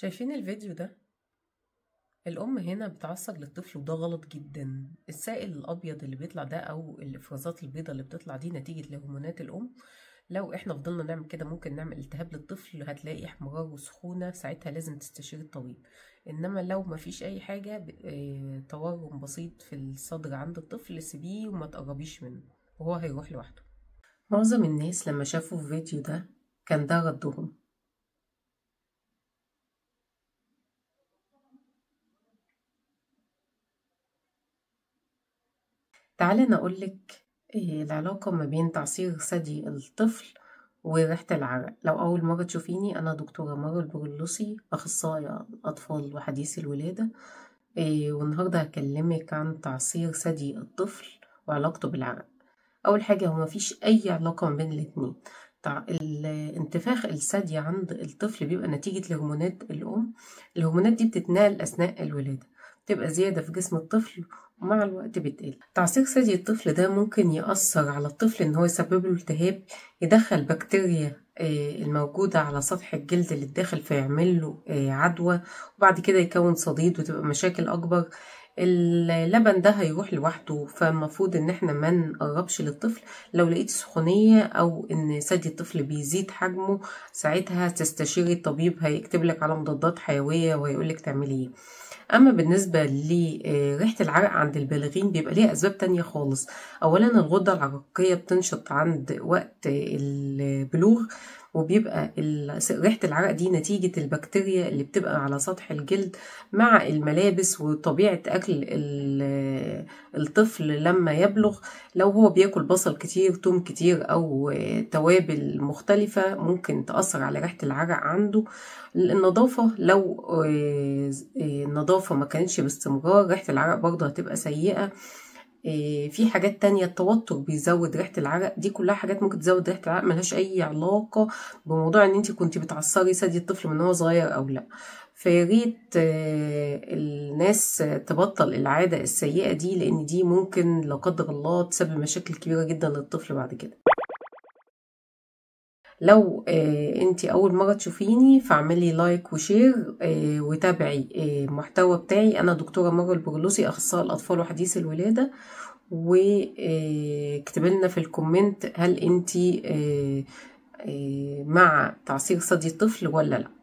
شايفين الفيديو ده؟ الأم هنا بتعصر للطفل وده غلط جدا. السائل الأبيض اللي بيطلع ده أو الإفرازات البيضاء اللي بتطلع دي نتيجة لهرمونات الأم. لو احنا فضلنا نعمل كده ممكن نعمل التهاب للطفل، هتلاقي احمرار وسخونة، ساعتها لازم تستشير الطبيب. انما لو مفيش اي حاجة، تورم بسيط في الصدر عند الطفل، سيبيه وما تقربيش منه وهو هيروح لوحده. معظم الناس لما شافوا الفيديو ده كان ده ردهم. تعالي انا اقولك العلاقة ما بين تعصير ثدي الطفل وريحة العرق. لو أول مرة تشوفيني، أنا دكتورة مروة البرلسي، أخصائية أطفال وحديث الولادة، والنهاردة هكلمك عن تعصير ثدي الطفل وعلاقته بالعرق. أول حاجة، هو مفيش أي علاقة ما بين الاتنين. الانتفاخ الثدي عند الطفل بيبقى نتيجة لهرمونات الأم. الهرمونات دي بتتنقل أثناء الولادة، بتبقى زيادة في جسم الطفل ومع الوقت بتقل. تعصير ثدي الطفل ده ممكن يأثر على الطفل ان هو يسبب له التهاب، يدخل بكتيريا الموجودة على سطح الجلد اللي الداخل فيعمل له عدوى، وبعد كده يكون صديد وتبقى مشاكل اكبر. اللبن ده هيروح لوحده، فالمفروض ان احنا ما نقربش للطفل. لو لقيت سخونية او ان ثدي الطفل بيزيد حجمه، ساعتها تستشيري الطبيب، هيكتب لك على مضادات حيوية وهيقول لك تعملي ايه. اما بالنسبة لريحة العرق عند البالغين بيبقى ليها اسباب تانية خالص. اولا الغدة العرقية بتنشط عند وقت البلوغ، وبيبقى ريحة العرق دي نتيجة البكتيريا اللي بتبقى على سطح الجلد مع الملابس وطبيعة أكل الطفل لما يبلغ. لو هو بياكل بصل كتير، توم كتير، أو توابل مختلفة، ممكن تأثر على ريحة العرق عنده. النظافة، لو النظافة ما كانتش باستمرار ريحة العرق برضه هتبقى سيئة. في حاجات تانية، التوتر بيزود ريحة العرق. دي كلها حاجات ممكن تزود ريحة العرق، ملهاش اي علاقة بموضوع ان انت كنت بتعصري ثدي الطفل من هو صغير او لا. فياريت الناس تبطل العادة السيئة دي، لان دي ممكن لا قدر الله تسبب مشاكل كبيرة جدا للطفل بعد كده. لو انت اول مرة تشوفيني فاعملي like و share وتابعي المحتوى بتاعي. انا دكتورة مروة البرلسي، اخصائية الاطفال وحديث الولادة، واكتبي لنا في ال comment هل انت مع تعصير ثدي الطفل ولا لا.